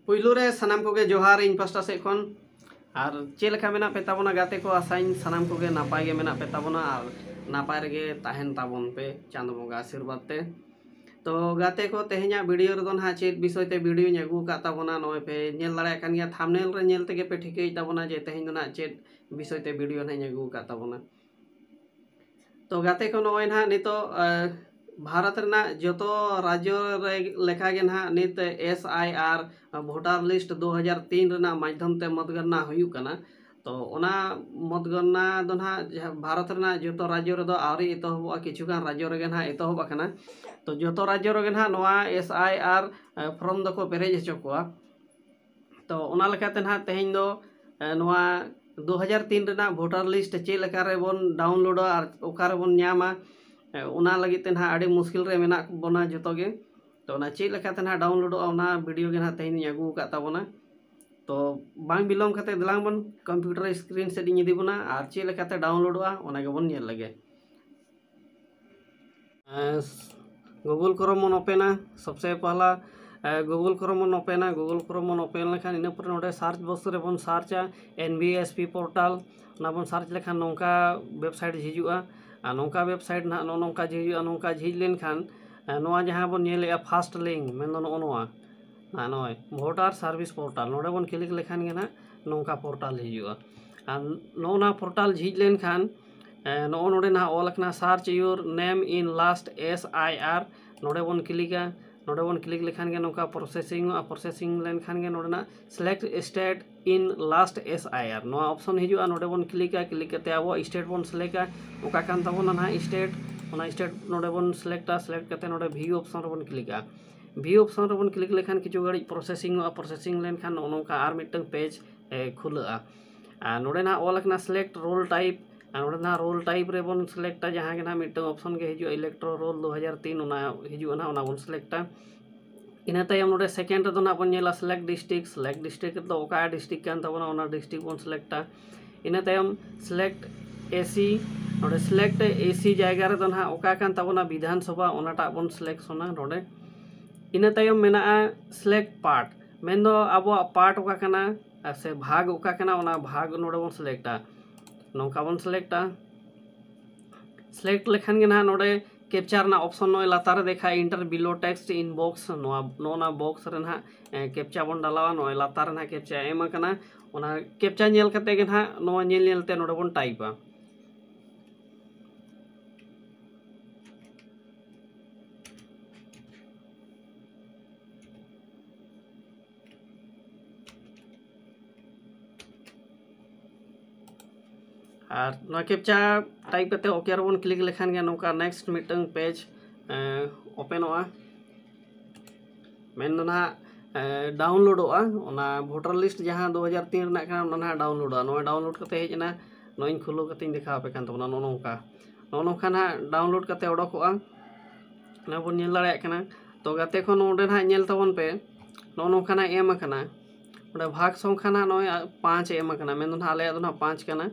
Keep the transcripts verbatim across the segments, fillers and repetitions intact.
ᱯᱩᱭᱞᱩ ᱨᱮ ᱥᱟᱱᱟᱢ ᱠᱚᱜᱮ ᱡᱚᱦᱟᱨ ᱤᱧ ᱯᱟᱥᱴᱟ ᱥᱮᱫ ᱠᱷᱚᱱ᱾ ᱟᱨ ᱪᱮᱫ ᱞᱮᱠᱟ ᱢᱮᱱᱟᱜ ᱯᱮ ᱛᱟᱵᱚᱱᱟ ᱜᱟᱛᱮ ᱠᱚ? ᱟᱥᱟᱧ ᱥᱟᱱᱟᱢ ᱠᱚᱜᱮ ᱱᱟᱯᱟᱭ ᱜᱮ ᱢᱮᱱᱟᱜ ᱯᱮ ᱛᱟᱵᱚᱱᱟ ᱟᱨ ᱱᱟᱯᱟᱭ ᱨᱮᱜᱮ ᱛᱟᱦᱮᱱ ᱛᱟᱵᱚᱱ ᱯᱮ ᱪᱟᱸᱫᱚ ᱵᱚᱸᱜᱟ ᱟᱥᱤᱨᱵᱟᱫᱽ ᱛᱮ᱾ ᱛᱚ ᱜᱟᱛᱮ ᱠᱚ, ᱛᱮᱦᱮᱧᱟᱜ ᱵᱷᱤᱰᱤᱭᱳ ᱨᱮᱫᱚ ᱱᱟᱦᱟᱜ ᱪᱮᱫ ᱵᱤᱥᱚᱭ ᱛᱮ ᱵᱷᱤᱰᱤᱭᱳᱧ ᱟᱹᱜᱩ ᱟᱠᱟᱫ ᱛᱟᱵᱚᱱᱟ, ᱱᱚᱜᱼᱚᱭ ᱯᱮ ᱧᱮᱞ ᱫᱟᱲᱮᱭᱟᱜ ᱠᱟᱱ ᱜᱮᱭᱟ, ᱛᱷᱟᱢᱵᱱᱮᱞ ᱨᱮ ᱧᱮᱞ ᱛᱮᱜᱮ ᱯᱮ ᱴᱷᱤᱠᱟᱹᱭᱮᱫ ᱛᱟᱵᱚᱱᱟ ᱡᱮ ᱛᱮᱦᱮᱧ ᱫᱚ ᱱᱟᱦᱟᱜ ᱪᱮᱫ ᱵᱤᱥᱚᱭ ᱛᱮ ᱵᱷᱤᱰᱤᱭᱳ ᱱᱟᱦᱟᱜ ᱤᱧ ᱟᱹᱜᱩ ᱟᱠᱟᱫ ᱛᱟᱵᱚᱱᱟ᱾ ᱛᱚ ᱜᱟᱛᱮ ᱠᱚ, ᱱᱚᱜᱼᱚᱭ ᱱᱟᱦᱟᱜ ᱱᱤᱛᱚᱜ ᱵᱷᱟᱨᱚᱛ ᱨᱮᱱᱟᱜ ᱡᱚᱛᱚ ᱨᱟᱡᱽᱡᱚ ᱨᱮ ᱞᱮᱠᱟᱜᱮ ᱱᱟᱦᱟᱜ ᱱᱤᱛ S I R voter list ᱫᱩ ᱦᱟᱡᱟᱨ ᱛᱤᱱ ᱨᱮᱱᱟᱜ ᱢᱟᱫᱽᱫᱷᱚᱢ ᱛᱮ ᱢᱚᱛᱜᱚᱱᱱᱟ ᱦᱩᱭᱩᱜ ᱠᱟᱱᱟ᱾ ᱛᱚ ᱚᱱᱟ ᱢᱚᱛᱜᱚᱱᱱᱟ ᱫᱚ ᱱᱟᱦᱟᱜ ᱡᱟᱦᱟᱸ ᱵᱷᱟᱨᱚᱛ ᱨᱮᱱᱟᱜ ᱡᱚᱛᱚ ᱨᱟᱡᱽᱡᱚ ᱨᱮᱫᱚ ᱟᱹᱣᱨᱤ ᱮᱛᱚᱦᱚᱵᱚᱜᱼᱟ, ᱠᱤᱪᱷᱩᱜᱟᱱ ᱨᱟᱡᱽᱡᱚ ᱨᱮᱜᱮ ᱱᱟᱦᱟᱜ ᱮᱛᱚᱦᱚᱵ ᱟᱠᱟᱱᱟ᱾ ᱛᱚ ᱡᱚᱛᱚ ᱨᱟᱡᱽᱡᱚ ᱨᱮᱜᱮ ᱱᱟᱦᱟᱜ ᱱᱚᱣᱟ ᱮᱥ ᱟᱭ ᱟᱨ ᱯᱷᱨᱚᱢ ᱫᱚᱠᱚ ᱯᱮᱨᱮᱡ ᱦᱚᱪᱚ ᱠᱚᱣᱟ᱾ ᱛᱚ ᱚᱱᱟ ᱞᱮᱠᱟᱛᱮ ᱱᱟᱦᱟᱜ ᱛᱮᱦᱮᱧ ᱫᱚ ᱱᱚᱣᱟ ᱫᱩ ᱦᱟᱡᱟᱨ ᱛᱤᱱ ᱨᱮᱱᱟᱜ ᱵᱷᱳᱴᱟᱨ ᱞᱤᱥᱴ ᱪᱮᱫ ᱞᱮᱠᱟ ᱨᱮᱵᱚᱱ ᱰᱟᱣᱩᱱᱞᱳᱰᱟ ᱟᱨ ᱚᱠᱟ ᱨᱮᱵᱚᱱ ᱧᱟᱢᱟ, ᱚᱱᱟ ᱞᱟᱹᱜᱤᱫ ᱛᱮ ᱱᱟᱦᱟᱜ ᱟᱹᱰᱤ ᱢᱩᱥᱠᱤᱞ ᱨᱮ ᱢᱮᱱᱟᱜ ᱵᱚᱱᱟ ᱡᱚᱛᱚ ᱜᱮ᱾ ᱛᱚ ᱚᱱᱟ ᱪᱮᱫ ᱞᱮᱠᱟᱛᱮ ᱱᱟᱦᱟᱜ ᱰᱟᱣᱩᱱᱞᱳᱰᱚᱜᱼᱟ, ᱚᱱᱟ ᱵᱷᱤᱰᱤᱭᱳ ᱜᱮ ᱱᱟᱦᱟᱜ ᱛᱮᱦᱮᱧ ᱤᱧ ᱟᱹᱜᱩ ᱟᱠᱟᱫ ᱛᱟᱵᱚᱱᱟ᱾ ᱛᱚ ᱵᱟᱝ ᱵᱤᱞᱚᱢ ᱠᱟᱛᱮ ᱫᱮᱞᱟᱝ ᱵᱚᱱ ᱠᱚᱢᱯᱤᱭᱩᱴᱟᱨ ᱥᱠᱨᱤᱱ ᱥᱮᱫ ᱤᱧ ᱤᱫᱤ ᱵᱚᱱᱟ ᱟᱨ ᱪᱮᱫ ᱞᱮᱠᱟᱛᱮ ᱰᱟᱣᱩᱱᱞᱳᱰᱚᱜᱼᱟ ᱚᱱᱟ ᱜᱮᱵᱚᱱ ᱧᱮᱞ ᱞᱮᱜᱮ᱾ ᱜᱩᱜᱩᱞ ᱠᱨᱳᱢ ᱵᱚᱱ ᱳᱯᱮᱱᱟ᱾ ᱥᱚᱵᱥᱮ ᱯᱟᱦᱞᱟ ᱜᱩᱜᱩᱞ ᱠᱨᱳᱢ ᱵᱚᱱ ᱳᱯᱮᱱᱟ᱾ ᱜᱩᱜᱩᱞ ᱠᱨᱳᱢ ᱵᱚᱱ ᱳᱯᱮᱱ ᱞᱮᱠᱷᱟᱱ ᱤᱱᱟᱹ ᱯᱚᱨᱮ ᱱᱚᱰᱮ ᱥᱟᱨᱪ ᱵᱚᱠᱥ ᱨᱮᱵᱚᱱ ᱥᱟᱨᱪᱟ ᱮᱱ ᱵᱤ ᱮᱥ ᱯᱤ ᱯᱳᱨᱴᱟᱞ᱾ ᱚᱱᱟ ᱵᱚᱱ ᱥᱟᱨᱪ ᱞᱮᱠᱷᱟᱱ ᱱᱚᱝᱠᱟ ᱣᱮᱵᱥᱟᱭᱤᱴ ᱡᱷᱤᱡᱩᱜᱼᱟ᱾ ᱟᱨ ᱱᱚᱝᱠᱟ ᱣᱮᱵᱥᱟᱭᱤᱴ ᱱᱟᱦᱟᱜ ᱱᱚᱜᱼᱚ ᱱᱚᱝᱠᱟ ᱡᱷᱤᱡᱩᱜᱼᱟ᱾ ᱱᱚᱝᱠᱟ ᱡᱷᱤᱡ ᱞᱮᱱᱠᱷᱟᱱ ᱱᱚᱣᱟ ᱡᱟᱦᱟᱸ ᱵᱚᱱ ᱧᱮᱞᱮᱜᱼᱟ ᱯᱷᱟᱥᱴ ᱞᱤᱝᱠ, ᱢᱮᱱᱫᱚ ᱱᱚᱜᱼᱚ ᱱᱚᱣᱟ, ᱱᱚᱜᱼᱚᱭ ᱵᱷᱳᱴᱟᱨ ᱥᱟᱨᱵᱷᱤᱥ ᱯᱳᱨᱴᱟᱞ, ᱱᱚᱰᱮ ᱵᱚᱱ ᱠᱞᱤᱠ ᱞᱮᱠᱷᱟᱱ ᱜᱮ ᱱᱟᱦᱟᱜ ᱱᱚᱝᱠᱟ ᱯᱳᱨᱴᱟᱞ ᱦᱤᱡᱩᱜᱼᱟ᱾ ᱟᱨ ᱱᱚᱜᱼᱚ ᱱᱚᱣᱟ ᱯᱳᱨᱴᱟᱞ ᱡᱷᱤᱡ ᱞᱮᱱᱠᱷᱟᱱ ᱱᱚᱜᱼᱚ ᱱᱚᱰᱮ ᱱᱟᱦᱟᱜ ᱚᱞ ᱟᱠᱟᱱᱟ search your name in last S I R᱾ ᱱᱚᱰᱮ ᱵᱚᱱ ᱠᱞᱤᱠᱟ᱾ ᱱᱚᱰᱮ ᱵᱚᱱ ᱠᱞᱤᱠ ᱞᱮᱠᱷᱟᱱ ᱜᱮ ᱱᱚᱝᱠᱟ ᱯᱨᱚᱥᱮᱥᱤᱝᱚᱜᱼᱟ᱾ ᱯᱨᱚᱥᱮᱥᱤᱝ ᱞᱮᱱᱠᱷᱟᱱ ᱜᱮ ᱱᱚᱰᱮᱱᱟᱜ select state in last S I R ᱱᱚᱣᱟ ᱚᱯᱥᱚᱱ ᱦᱤᱡᱩᱜᱼᱟ᱾ ᱱᱚᱰᱮ ᱵᱚᱱ ᱠᱞᱤᱠᱟ᱾ ᱠᱞᱤᱠ ᱠᱟᱛᱮ ᱟᱵᱚᱣᱟᱜ ᱥᱴᱮᱴ ᱵᱚᱱ ᱥᱤᱞᱮᱠᱴᱟ, ᱚᱠᱟ ᱠᱟᱱ ᱛᱟᱵᱚᱱᱟ ᱱᱟᱦᱟᱜ ᱥᱴᱮᱴ, ᱚᱱᱟ ᱥᱴᱮᱴ ᱱᱚᱰᱮ ᱵᱚᱱ ᱥᱤᱞᱮᱠᱴᱟ᱾ ᱥᱤᱞᱮᱠᱴ ᱠᱟᱛᱮ ᱱᱚᱰᱮ ᱵᱷᱤᱭᱩ ᱚᱯᱥᱚᱱ ᱨᱮᱵᱚᱱ ᱠᱞᱤᱠᱟ᱾ ᱵᱷᱤᱭᱩ ᱚᱯᱥᱚᱱ ᱨᱮᱵᱚᱱ ᱠᱞᱤᱠ ᱞᱮᱠᱷᱟᱱ ᱠᱤᱪᱷᱩ ᱜᱷᱟᱹᱲᱤᱡ ᱯᱨᱚᱥᱮᱥᱤᱝᱚᱜᱼᱟ᱾ ᱯᱨᱚᱥᱮᱥᱤᱝ ᱞᱮᱱᱠᱷᱟᱱ ᱱᱚᱜᱼᱚ ᱱᱚᱝᱠᱟ ᱟᱨ ᱢᱤᱫᱴᱟᱝ ᱯᱮᱡᱽ ᱠᱷᱩᱞᱟᱹᱜᱼᱟ᱾ ᱟᱨ ᱱᱚᱰᱮ ᱱᱟᱦᱟᱜ ᱚᱞ ᱟᱠᱟᱱᱟ select roll type᱾ ᱟᱨ ᱱᱚᱰᱮ ᱱᱟᱦᱟᱜ ᱨᱳᱞ ᱴᱟᱭᱤᱯ ᱨᱮᱵᱚᱱ ᱥᱤᱞᱮᱠᱴᱟ, ᱡᱟᱦᱟᱸ ᱜᱮ ᱱᱟᱦᱟᱜ ᱢᱤᱫᱴᱟᱝ ᱚᱯᱥᱚᱱ ᱜᱮ ᱦᱤᱡᱩᱜᱼᱟ, ᱤᱞᱮᱠᱴᱳᱨᱟᱞ ᱨᱳᱞ ᱫᱩ ᱦᱟᱡᱟᱨ ᱛᱤᱱ, ᱚᱱᱟ ᱦᱤᱡᱩᱜᱼᱟ ᱱᱟᱦᱟᱜ, ᱚᱱᱟ ᱵᱚᱱ ᱥᱤᱞᱮᱠᱴᱟ᱾ ᱤᱱᱟᱹ ᱛᱟᱭᱚᱢ ᱱᱚᱰᱮ ᱥᱮᱠᱮᱱᱰ ᱨᱮᱫᱚ ᱱᱟᱦᱟᱜ ᱵᱚᱱ ᱧᱮᱞᱟ select district᱾ select district ᱨᱮᱫᱚ ᱚᱠᱟ ᱰᱤᱥᱴᱨᱤᱠᱴ ᱠᱟᱱ ᱛᱟᱵᱚᱱᱟ, ᱚᱱᱟ ᱰᱤᱥᱴᱨᱤᱠᱴ ᱵᱚᱱ ᱥᱤᱞᱮᱠᱴᱟ᱾ ᱤᱱᱟᱹ ᱛᱟᱭᱚᱢ select A C᱾ ᱱᱚᱰᱮ select A C ᱡᱟᱭᱜᱟ ᱨᱮᱫᱚ ᱱᱟᱦᱟᱜ ᱚᱠᱟ ᱠᱟᱱ ᱛᱟᱵᱚᱱᱟ ᱵᱤᱫᱷᱟᱱ ᱥᱚᱵᱷᱟ, ᱚᱱᱟᱴᱟᱜ ᱵᱚᱱ ᱥᱤᱞᱮᱠᱥᱚᱱᱟ ᱱᱚᱰᱮ᱾ ᱤᱱᱟᱹ ᱛᱟᱭᱚᱢ ᱢᱮᱱᱟᱜᱼᱟ select part᱾ ᱢᱮᱱᱫᱚ ᱟᱵᱚᱣᱟᱜ ᱯᱟᱨᱴ ᱚᱠᱟ ᱠᱟᱱᱟ ᱥᱮ ᱵᱷᱟᱜᱽ ᱚᱠᱟ ᱠᱟᱱᱟ, ᱚᱱᱟ ᱵᱷᱟᱜᱽ ᱱᱚᱰᱮ ᱵᱚᱱ ᱥᱤᱞᱮᱠᱴᱟ᱾ ᱱᱚᱝᱠᱟ ᱵᱚᱱ ᱥᱤᱞᱮᱠᱴᱟ᱾ ᱥᱤᱞᱮᱠᱴ ᱞᱮᱠᱷᱟᱱ ᱜᱮ ᱱᱟᱦᱟᱜ ᱱᱚᱰᱮ ᱠᱮᱯᱪᱟ ᱨᱮᱱᱟᱜ ᱚᱯᱥᱚᱱ ᱱᱚᱜᱼᱚᱭ ᱞᱟᱛᱟᱨ ᱨᱮ ᱫᱮᱠᱷᱟᱜᱼᱟ, enter below text in box᱾ ᱱᱚᱣᱟ ᱱᱚᱜᱼᱚ ᱱᱟ ᱵᱚᱠᱥ ᱨᱮ ᱱᱟᱦᱟᱜ ᱠᱮᱯᱪᱟ ᱵᱚᱱ ᱰᱟᱞᱟᱣᱟ᱾ ᱱᱚᱜᱼᱚᱭ ᱞᱟᱛᱟᱨ ᱨᱮ ᱱᱟᱦᱟᱜ ᱠᱮᱯᱪᱟ ᱮᱢ ᱟᱠᱟᱱᱟ᱾ ᱚᱱᱟ ᱠᱮᱯᱪᱟ ᱧᱮᱞ ᱠᱟᱛᱮ ᱜᱮ ᱱᱟᱦᱟᱜ ᱱᱚᱣᱟ ᱧᱮᱞ ᱧᱮᱞ ᱛᱮ ᱱᱚᱰᱮ ᱵᱚᱱ ᱴᱟᱭᱤᱯᱟ᱾ ᱟᱨ ᱱᱚᱣᱟ ᱠᱮᱯᱪᱟ ᱴᱟᱭᱤᱯ ᱠᱟᱛᱮ ᱳᱠᱮ ᱨᱮᱵᱚᱱ ᱠᱞᱤᱠ ᱞᱮᱠᱷᱟᱱ ᱜᱮ ᱱᱚᱝᱠᱟ ᱱᱮᱠᱥᱴ ᱢᱤᱫᱴᱟᱝ ᱯᱮᱡᱽ ᱳᱯᱮᱱᱚᱜᱼᱟ᱾ ᱢᱮᱱᱫᱚ ᱱᱟᱦᱟᱜ ᱰᱟᱣᱩᱱᱞᱳᱰᱚᱜᱼᱟ᱾ ᱚᱱᱟ ᱵᱷᱳᱴᱟᱨ ᱞᱤᱥᱴ ᱡᱟᱦᱟᱸ ᱫᱩ ᱦᱟᱡᱟᱨ ᱛᱤᱱ ᱨᱮᱱᱟᱜ ᱠᱟᱱᱟ, ᱚᱱᱟ ᱱᱟᱦᱟᱜ ᱰᱟᱣᱩᱱᱞᱳᱰᱚᱜᱼᱟ᱾ ᱱᱚᱣᱟ ᱰᱟᱣᱩᱱᱞᱳᱰ ᱠᱟᱛᱮ ᱦᱮᱡ ᱮᱱᱟ᱾ ᱱᱚᱜᱼᱚᱭ ᱤᱧ ᱠᱷᱩᱞᱟᱹᱣ ᱠᱟᱛᱮᱧ ᱫᱮᱠᱷᱟᱣ ᱟᱯᱮ ᱠᱟᱱ ᱛᱟᱵᱚᱱᱟ᱾ ᱱᱚᱜᱼᱚ ᱱᱚᱝᱠᱟ, ᱱᱚᱜᱼᱚ ᱱᱚᱝᱠᱟ ᱱᱟᱦᱟᱜ ᱰᱟᱣᱩᱱᱞᱳᱰ ᱠᱟᱛᱮ ᱚᱰᱚᱠᱚᱜᱼᱟ᱾ ᱚᱱᱟ ᱵᱚᱱ ᱧᱮᱞ ᱫᱟᱲᱮᱭᱟᱜ ᱠᱟᱱᱟ᱾ ᱛᱚ ᱜᱟᱛᱮ ᱠᱚ, ᱱᱚᱰᱮ ᱱᱟᱦᱟᱜ ᱧᱮᱞ ᱛᱟᱵᱚᱱ ᱯᱮ, ᱱᱚᱜᱼᱚ ᱱᱚᱝᱠᱟ ᱱᱟᱦᱟᱜ ᱮᱢ ᱟᱠᱟᱱᱟ᱾ ᱚᱸᱰᱮ ᱵᱷᱟᱜᱽ ᱥᱚᱝᱠᱷᱟ ᱱᱟᱦᱟᱜ ᱱᱚᱜᱼᱚᱭ ᱯᱟᱸᱪ ᱮ ᱮᱢ ᱟᱠᱟᱱᱟ, ᱢᱮᱱᱫᱚ ᱱᱟᱦᱟᱜ ᱟᱞᱮᱭᱟᱜ ᱫᱚ ᱱᱟᱦᱟᱜ ᱯᱟᱸᱪ ᱠᱟᱱᱟ᱾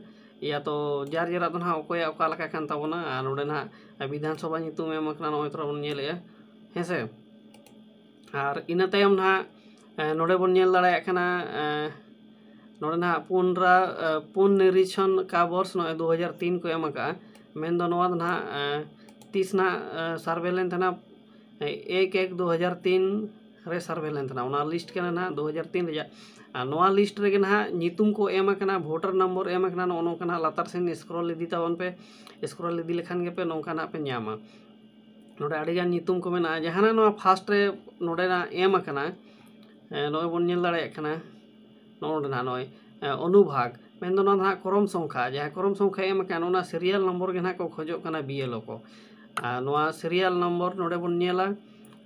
ᱤᱭᱟ ᱛᱚ ᱡᱟᱨ ᱡᱟᱨᱟᱜ ᱫᱚ ᱱᱟᱦᱟᱜ ᱚᱠᱚᱭᱟᱜ ᱚᱠᱟ ᱞᱮᱠᱟ ᱠᱟᱱ ᱛᱟᱵᱚᱱᱟ᱾ ᱟᱨ ᱱᱚᱰᱮ ᱱᱟᱦᱟᱜ ᱵᱤᱫᱷᱟᱱ ᱥᱚᱵᱷᱟ ᱧᱩᱛᱩᱢ ᱮᱢ ᱟᱠᱟᱱᱟ, ᱱᱚᱜᱼᱚᱭ ᱛᱷᱚᱲᱟ ᱵᱚᱱ ᱧᱮᱞᱮᱜᱼᱟ, ᱦᱮᱸ ᱥᱮ᱾ ᱟᱨ ᱤᱱᱟᱹ ᱛᱟᱭᱚᱢ ᱱᱟᱦᱟᱜ, ᱮ, ᱱᱚᱰᱮ ᱵᱚᱱ ᱧᱮᱞ ᱫᱟᱲᱮᱭᱟᱜ ᱠᱟᱱᱟ, ᱮ, ᱱᱚᱰᱮ ᱱᱟᱦᱟᱜ ᱯᱩᱱᱨᱟ-, ᱮ, ᱯᱩᱱᱱᱤᱨᱤᱪᱷᱚᱱ ᱠᱟ ᱵᱚᱨᱥ ᱱᱚᱜᱼᱚᱭ ᱫᱩ ᱦᱟᱡᱟᱨ ᱛᱤᱱ ᱠᱚ ᱮᱢ ᱟᱠᱟᱜᱼᱟ᱾ ᱢᱮᱱᱫᱚ ᱱᱚᱣᱟ ᱫᱚ ᱱᱟᱦᱟᱜ, ᱮ, ᱛᱤᱥ ᱱᱟᱦᱟᱜ, ᱮ, ᱥᱟᱨᱵᱷᱮ ᱞᱮᱱ ᱛᱟᱦᱮᱱᱟ, ᱮ, ᱮᱠ ᱮᱠ ᱫᱩ ᱦᱟᱡᱟᱨ ᱛᱤᱱ ᱨᱮ ᱥᱟᱨᱵᱷᱮ ᱞᱮᱱ ᱛᱟᱦᱮᱱᱟ᱾ ᱚᱱᱟ ᱞᱤᱥᱴ ᱠᱟᱱᱟ ᱱᱟᱦᱟᱜ ᱫᱩ ᱦᱟᱡᱟᱨ ᱛᱤᱱ ᱨᱮᱭᱟᱜ᱾ ᱟᱨ ᱱᱚᱣᱟ ᱞᱤᱥᱴ ᱨᱮᱜᱮ ᱱᱟᱦᱟᱜ ᱧᱩᱛᱩᱢ ᱠᱚ ᱮᱢ ᱟᱠᱟᱱᱟ, ᱵᱷᱳᱴᱟᱨ ᱱᱚᱢᱵᱚᱨ ᱮᱢ ᱟᱠᱟᱱᱟ᱾ ᱱᱚᱜᱼᱚ ᱱᱚᱝᱠᱟ ᱱᱟᱦᱟᱜ ᱞᱟᱛᱟᱨ ᱥᱮᱱ ᱥᱠᱨᱚᱞ ᱤᱫᱤ ᱛᱟᱵᱚᱱ ᱯᱮ᱾ ᱥᱠᱨᱚᱞ ᱤᱫᱤ ᱞᱮᱠᱷᱟᱱ ᱜᱮᱯᱮ ᱱᱚᱝᱠᱟ ᱱᱟᱦᱟᱜ ᱯᱮ ᱧᱟᱢᱟ᱾ ᱱᱚᱰᱮ ᱟᱹᱰᱤᱜᱟᱱ ᱧᱩᱛᱩᱢ ᱠᱚ ᱢᱮᱱᱟᱜᱼᱟ᱾ ᱡᱟᱦᱟᱱᱟᱜ ᱱᱚᱣᱟ ᱯᱷᱟᱥᱴ ᱨᱮ ᱱᱚᱰᱮᱱᱟᱜ ᱮᱢ ᱟᱠᱟᱱᱟ, ᱮ, ᱱᱚᱜᱼᱚᱭ ᱵᱚᱱ ᱧᱮᱞ ᱫᱟᱲᱮᱭᱟᱜ ᱠᱟᱱᱟ, ᱱᱚᱜᱼᱚ ᱱᱚᱰᱮ ᱱᱟᱦᱟᱜ ᱱᱚᱜᱼᱚᱭ, ᱮ, ᱚᱱᱩᱵᱷᱟᱜᱽ, ᱢᱮᱱᱫᱚ ᱱᱚᱣᱟ ᱫᱚ ᱱᱟᱦᱟᱜ ᱠᱨᱚᱢ ᱥᱚᱝᱠᱷᱟ, ᱡᱟᱦᱟᱸ ᱠᱨᱚᱢ ᱥᱚᱝᱠᱷᱟ ᱮᱢ ᱟᱠᱟᱱ, ᱚᱱᱟ ᱥᱤᱨᱤᱭᱟᱞ ᱱᱚᱢᱵᱚᱨ ᱜᱮ ᱱᱟᱦᱟᱜ ᱠᱚ ᱠᱷᱚᱡᱚᱜ ᱠᱟᱱᱟ ᱵᱤ ᱮᱞ ᱳ ᱠᱚ᱾ ᱟᱨ ᱱᱚᱣᱟ ᱥᱤᱨᱤᱭᱟᱞ ᱱᱚᱢᱵᱚᱨ ᱱᱚᱰᱮ ᱵᱚᱱ ᱧᱮᱞᱟ,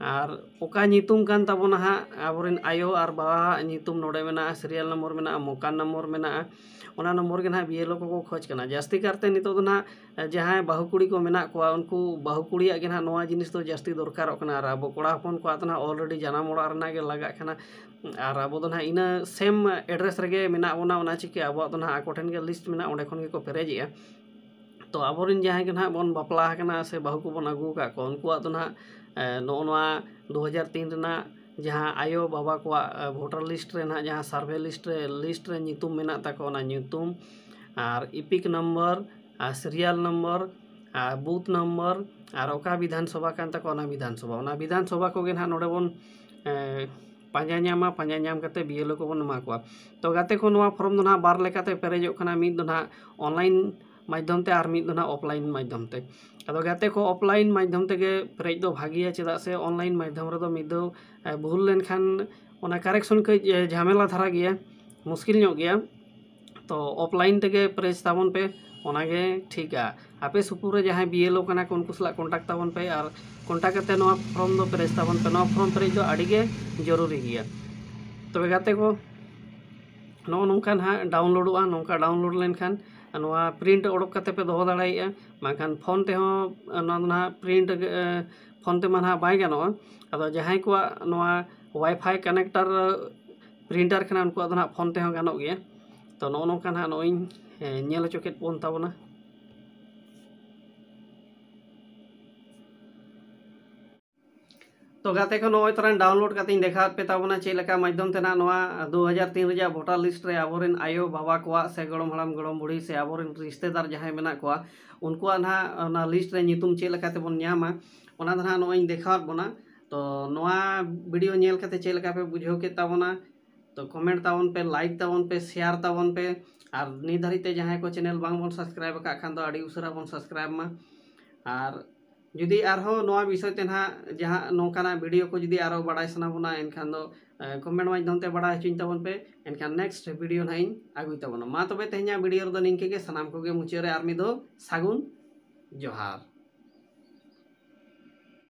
ᱟᱨ ᱚᱠᱟ ᱧᱩᱛᱩᱢ ᱠᱟᱱ ᱛᱟᱵᱚᱱᱟ ᱦᱟᱸᱜ ᱟᱵᱚᱨᱮᱱ ᱟᱭᱳ ᱟᱨ ᱵᱟᱵᱟᱣᱟᱜ ᱧᱩᱛᱩᱢ ᱱᱚᱰᱮ ᱢᱮᱱᱟᱜᱼᱟ, ᱥᱤᱨᱤᱭᱟᱞ ᱱᱚᱢᱵᱚᱨ ᱢᱮᱱᱟᱜᱼᱟ, ᱢᱚᱠᱟᱱ ᱱᱚᱢᱵᱚᱨ ᱢᱮᱱᱟᱜᱼᱟ, ᱚᱱᱟ ᱱᱚᱢᱵᱚᱨ ᱜᱮ ᱱᱟᱦᱟᱜ ᱵᱤ ᱮᱞ ᱳ ᱠᱚᱠᱚ ᱠᱷᱚᱡᱽ ᱠᱟᱱᱟ᱾ ᱡᱟᱹᱥᱛᱤ ᱠᱟᱨᱛᱮ ᱱᱤᱛᱚᱜ ᱫᱚ ᱱᱟᱦᱟᱜ ᱡᱟᱦᱟᱸᱭ ᱵᱟᱹᱦᱩ ᱠᱩᱲᱤ ᱠᱚ ᱢᱮᱱᱟᱜ ᱠᱚᱣᱟ, ᱩᱱᱠᱩ ᱵᱟᱹᱦᱩ ᱠᱩᱲᱤᱭᱟᱜ ᱜᱮ ᱱᱟᱦᱟᱜ ᱱᱚᱣᱟ ᱡᱤᱱᱤᱥ ᱫᱚ ᱡᱟᱹᱥᱛᱤ ᱫᱚᱨᱠᱟᱨᱚᱜ ᱠᱟᱱᱟ᱾ ᱟᱨ ᱟᱵᱚ ᱠᱚᱲᱟ ᱦᱚᱯᱚᱱ ᱠᱚᱣᱟᱜ ᱫᱚ ᱱᱟᱦᱟᱜ already ᱡᱟᱱᱟᱢ ᱚᱲᱟᱜ ᱨᱮᱱᱟᱜ ᱜᱮ ᱞᱟᱜᱟᱜ ᱠᱟᱱᱟ᱾ ᱟᱨ ᱟᱵᱚ ᱫᱚ ᱱᱟᱦᱟᱜ ᱤᱱᱟᱹ ᱥᱮᱢ ᱮᱰᱨᱮᱥ ᱨᱮᱜᱮ ᱢᱮᱱᱟᱜ ᱵᱚᱱᱟ, ᱚᱱᱟ ᱪᱤᱠᱟᱹ ᱟᱵᱚᱣᱟᱜ ᱫᱚ ᱱᱟᱦᱟᱜ ᱟᱠᱚ ᱴᱷᱮᱱ ᱜᱮ ᱞᱤᱥᱴ ᱢᱮᱱᱟᱜᱼᱟ, ᱚᱸᱰᱮ ᱠᱷᱚᱱ ᱜᱮᱠᱚ ᱯᱮᱨᱮᱡᱮᱜᱼᱟ᱾ ᱛᱚ ᱟᱵᱚᱨᱮᱱ ᱡᱟᱦᱟᱸᱭ ᱜᱮ ᱱᱟᱦᱟᱜ ᱵᱚᱱ ᱵᱟᱯᱞᱟ ᱟᱠᱟᱱᱟ ᱥᱮ ᱵᱟᱹᱦᱩ ᱠᱚᱵᱚᱱ ᱟᱹᱜᱩ ᱟᱠᱟᱫ ᱠᱚᱣᱟ, ᱩᱱᱠᱩᱣᱟᱜ ᱫᱚ ᱱᱟᱦᱟᱜ, ᱮ, ᱱᱚᱜᱼᱚ ᱱᱚᱣᱟ ᱫᱩ ᱦᱟᱡᱟᱨ ᱛᱤᱱ ᱨᱮᱱᱟᱜ ᱡᱟᱦᱟᱸ ᱟᱭᱳ ᱵᱟᱵᱟ ᱠᱚᱣᱟᱜ ᱵᱷᱳᱴᱟᱨ ᱞᱤᱥᱴ ᱨᱮ ᱱᱟᱦᱟᱜ ᱡᱟᱦᱟᱸ ᱥᱟᱨᱵᱷᱮ ᱞᱤᱥᱴ ᱨᱮ ᱞᱤᱥᱴ ᱨᱮ ᱧᱩᱛᱩᱢ ᱢᱮᱱᱟᱜ ᱛᱟᱠᱚ, ᱚᱱᱟ ᱧᱩᱛᱩᱢ ᱟᱨ ᱤᱯᱤᱠ ᱱᱚᱢᱵᱚᱨ ᱟᱨ ᱥᱤᱨᱤᱭᱟᱞ ᱱᱚᱢᱵᱚᱨ ᱟᱨ ᱵᱩᱛᱷ ᱱᱚᱢᱵᱚᱨ ᱟᱨ ᱚᱠᱟ ᱵᱤᱫᱷᱟᱱ ᱥᱚᱵᱷᱟ ᱠᱟᱱ ᱛᱟᱠᱚᱣᱟ, ᱚᱱᱟ ᱵᱤᱫᱷᱟᱱ ᱥᱚᱵᱷᱟ ᱚᱱᱟ ᱵᱤᱫᱷᱟᱱ ᱥᱚᱵᱷᱟ ᱠᱚᱜᱮ ᱱᱟᱦᱟᱜ ᱱᱚᱰᱮ ᱵᱚᱱ ᱮ, ᱯᱟᱸᱡᱟ ᱧᱟᱢᱟ᱾ ᱯᱟᱸᱡᱟ ᱧᱟᱢ ᱠᱟᱛᱮ ᱵᱤ ᱮᱞ ᱳ ᱠᱚᱵᱚᱱ ᱮᱢᱟ ᱠᱚᱣᱟ᱾ ᱛᱚ ᱜᱟᱛᱮ ᱠᱚ, ᱱᱚᱣᱟ ᱯᱷᱚᱨᱢ ᱫᱚ ᱱᱟᱦᱟᱜ ᱵᱟᱨ ᱞᱮᱠᱟᱛᱮ ᱯᱮᱨᱮᱡᱚᱜ ᱠᱟᱱᱟ, ᱢᱤᱫ ᱫᱚ ᱱᱟᱦᱟᱜ ᱚᱱᱞᱟᱭᱤᱱ ᱢᱟᱫᱽᱫᱷᱚᱢ ᱛᱮ ᱟᱨ ᱢᱤᱫ ᱫᱚ ᱱᱟᱦᱟᱜ ᱚᱯᱷᱞᱟᱭᱤᱱ ᱢᱟᱫᱽᱫᱷᱚᱢ ᱛᱮ᱾ ᱟᱫᱚ ᱜᱟᱛᱮ ᱠᱚ, ᱚᱯᱷᱞᱟᱭᱤᱱ ᱢᱟᱫᱽᱫᱷᱚᱢ ᱛᱮᱜᱮ ᱯᱮᱨᱮᱡ ᱫᱚ ᱵᱷᱟᱜᱮᱭᱟ, ᱪᱮᱫᱟᱜ ᱥᱮ ᱚᱱᱞᱟᱭᱤᱱ ᱢᱟᱫᱽᱫᱷᱚᱢ ᱨᱮᱫᱚ ᱢᱤᱫ ᱫᱷᱟᱣ ᱮ, ᱵᱷᱩᱞ ᱞᱮᱱᱠᱷᱟᱱ ᱚᱱᱟ ᱠᱟᱨᱮᱠᱥᱚᱱ ᱠᱟᱹᱡ ᱮ, ᱡᱷᱟᱢᱮᱞᱟ ᱫᱷᱟᱨᱟ ᱜᱮᱭᱟ, ᱢᱩᱥᱠᱤᱞ ᱧᱚᱜ ᱜᱮᱭᱟ᱾ ᱛᱚ ᱚᱯᱷᱞᱟᱭᱤᱱ ᱛᱮᱜᱮ ᱯᱮᱨᱮᱡ ᱛᱟᱵᱚᱱ ᱯᱮ, ᱚᱱᱟᱜᱮ ᱴᱷᱤᱠᱟ᱾ ᱟᱯᱮ ᱥᱩᱯᱩᱨ ᱨᱮ ᱡᱟᱦᱟᱸᱭ ᱵᱤ ᱮᱞ ᱳ ᱠᱟᱱᱟ ᱠᱚ, ᱩᱱᱠᱩ ᱥᱟᱞᱟᱜ ᱠᱚᱱᱴᱟᱠᱴ ᱛᱟᱵᱚᱱ ᱯᱮ ᱟᱨ ᱠᱚᱱᱴᱟᱠᱴ ᱠᱟᱛᱮ ᱱᱚᱣᱟ ᱯᱷᱚᱨᱢ ᱫᱚ ᱯᱮᱨᱮᱡ ᱛᱟᱵᱚᱱ ᱯᱮ᱾ ᱱᱚᱣᱟ ᱯᱷᱚᱨᱢ ᱯᱮᱨᱮᱡ ᱫᱚ ᱟᱹᱰᱤ ᱜᱮ ᱡᱚᱨᱩᱨᱤ ᱜᱮᱭᱟ᱾ ᱛᱚᱵᱮ ᱜᱟᱛᱮ ᱠᱚ, ᱱᱚᱜᱼᱚ ᱱᱚᱝᱠᱟ ᱱᱟᱦᱟᱜ ᱰᱟᱣᱩᱱᱞᱳᱰᱚᱜᱼᱟ᱾ ᱱᱚᱝᱠᱟ ᱰᱟᱣᱩᱱᱞᱳᱰ ᱞᱮᱱᱠᱷᱟᱱ ᱱᱚᱣᱟ ᱯᱨᱤᱱᱴ ᱚᱰᱚᱠ ᱠᱟᱛᱮ ᱯᱮ ᱫᱚᱦᱚ ᱫᱟᱲᱮᱭᱟᱜᱼᱟ, ᱵᱟᱝᱠᱷᱟᱱ ᱯᱷᱳᱱ ᱛᱮᱦᱚᱸ ᱱᱚᱣᱟ ᱫᱚ ᱱᱟᱦᱟᱜ ᱯᱨᱤᱱᱴ ᱯᱷᱳᱱ ᱛᱮᱢᱟ ᱱᱟᱦᱟᱜ ᱵᱟᱭ ᱜᱟᱱᱚᱜᱼᱟ᱾ ᱟᱫᱚ ᱡᱟᱦᱟᱸᱭ ᱠᱚᱣᱟᱜ ᱱᱚᱣᱟ ᱣᱟᱭᱯᱷᱟᱭ ᱠᱟᱱᱮᱠᱴᱟᱨ ᱯᱨᱤᱱᱴᱟᱨ ᱠᱟᱱᱟ, ᱩᱱᱠᱩᱣᱟᱜ ᱫᱚ ᱱᱟᱦᱟᱜ ᱯᱷᱳᱱ ᱛᱮᱦᱚᱸ ᱜᱟᱱᱚᱜ ᱜᱮᱭᱟ᱾ ᱛᱚ ᱱᱚᱜᱼᱚ ᱱᱚᱝᱠᱟ ᱱᱟᱦᱟᱜ ᱱᱚᱜᱼᱚᱭ ᱤᱧ ᱧᱮᱞ ᱦᱚᱪᱚ ᱠᱮᱫ ᱵᱚᱱ ᱛᱟᱵᱚᱱᱟ᱾ ᱛᱚ ᱜᱟᱛᱮ ᱠᱚ, ᱱᱚᱜᱼᱚᱭ ᱛᱚᱨᱟᱧ ᱰᱟᱣᱩᱱᱞᱳᱰ ᱠᱟᱛᱮᱧ ᱫᱮᱠᱷᱟᱣᱟᱫ ᱯᱮ ᱛᱟᱵᱚᱱᱟ ᱪᱮᱫ ᱞᱮᱠᱟ ᱢᱟᱫᱽᱫᱷᱚᱢ ᱛᱮ ᱱᱟᱜ ᱱᱚᱣᱟ ᱫᱩ ᱦᱟᱡᱟᱨ ᱛᱤᱱ ᱨᱮᱭᱟᱜ ᱵᱷᱳᱴᱟᱨ ᱞᱤᱥᱴ ᱨᱮ ᱟᱵᱚᱨᱮᱱ ᱟᱭᱳ ᱵᱟᱵᱟ ᱠᱚᱣᱟᱜ ᱥᱮ ᱜᱚᱲᱚᱢ ᱦᱟᱲᱟᱢ ᱜᱚᱲᱚᱢ ᱵᱩᱲᱦᱤ ᱥᱮ ᱟᱵᱚᱨᱮᱱ ᱨᱤᱥᱛᱮᱫᱟᱨ ᱡᱟᱦᱟᱸᱭ ᱢᱮᱱᱟᱜ ᱠᱚᱣᱟ, ᱩᱱᱠᱩᱣᱟᱜ ᱱᱟᱦᱟᱜ ᱚᱱᱟ ᱞᱤᱥᱴ ᱨᱮ ᱧᱩᱛᱩᱢ ᱪᱮᱫ ᱞᱮᱠᱟ ᱛᱮᱵᱚᱱ ᱧᱟᱢᱟ, ᱚᱱᱟ ᱫᱚ ᱱᱟᱦᱟᱜ ᱱᱚᱜᱼᱚᱭ ᱤᱧ ᱫᱮᱠᱷᱟᱣᱟᱫ ᱵᱚᱱᱟ᱾ ᱛᱚ ᱱᱚᱣᱟ ᱵᱷᱤᱰᱤᱭᱳ ᱧᱮᱞ ᱠᱟᱛᱮ ᱪᱮᱫ ᱞᱮᱠᱟ ᱯᱮ ᱵᱩᱡᱷᱟᱹᱣ ᱠᱮᱫ ᱛᱟᱵᱚᱱᱟ? ᱛᱚ ᱠᱚᱢᱮᱱᱴ ᱛᱟᱵᱚᱱ ᱯᱮ, ᱞᱟᱭᱤᱠ ᱛᱟᱵᱚᱱ ᱯᱮ, ᱥᱮᱭᱟᱨ ᱛᱟᱵᱚᱱ ᱯᱮ, ᱟᱨ ᱱᱤᱛ ᱫᱷᱟᱹᱨᱤᱡ ᱛᱮ ᱡᱟᱦᱟᱸᱭ ᱠᱚ ᱪᱮᱱᱮᱞ ᱵᱟᱝ ᱵᱚᱱ ᱥᱟᱵᱥᱠᱨᱟᱭᱤᱵ ᱟᱠᱟᱫ ᱠᱷᱟᱱ ᱫᱚ ᱟᱹᱰᱤ ᱩᱥᱟᱹᱨᱟ ᱵᱚᱱ ᱥᱟᱵᱥᱠᱨᱟᱭᱤᱵ ᱢᱟ᱾ ᱟᱨ ᱡᱩᱫᱤ ᱟᱨᱦᱚᱸ ᱱᱚᱣᱟ ᱵᱤᱥᱚᱭ ᱛᱮ ᱱᱟᱦᱟᱜ ᱡᱟᱦᱟᱸ ᱱᱚᱝᱠᱟᱱᱟᱜ ᱵᱷᱤᱰᱤᱭᱳ ᱠᱚ ᱡᱩᱫᱤ ᱟᱨᱦᱚᱸ ᱵᱟᱲᱟᱭ ᱥᱟᱱᱟ ᱵᱚᱱᱟ, ᱮᱱᱠᱷᱟᱱ ᱫᱚ ᱠᱚᱢᱮᱱᱴ ᱢᱟᱫᱽᱫᱷᱚᱢ ᱛᱮ ᱵᱟᱲᱟᱭ ᱦᱚᱪᱚᱧ ᱛᱟᱵᱚᱱ ᱯᱮ, ᱮᱱᱠᱷᱟᱱ ᱱᱮᱠᱥᱴ ᱵᱷᱤᱰᱤᱭᱳ ᱱᱟᱦᱟᱜ ᱤᱧ ᱟᱹᱜᱩᱭ ᱛᱟᱵᱚᱱᱟ᱾ ᱢᱟ ᱛᱚᱵᱮ ᱛᱮᱦᱮᱧᱟᱜ ᱵᱷᱤᱰᱤᱭᱳ ᱨᱮᱫᱚ ᱱᱤᱝᱠᱟᱹ ᱜᱮ, ᱥᱟᱱᱟᱢ ᱠᱚᱜᱮ ᱢᱩᱪᱟᱹᱫ ᱨᱮ ᱟᱨ ᱢᱤᱫ ᱫᱷᱟᱣ ᱥᱟᱹᱜᱩᱱ ᱡᱚᱦᱟᱨ᱾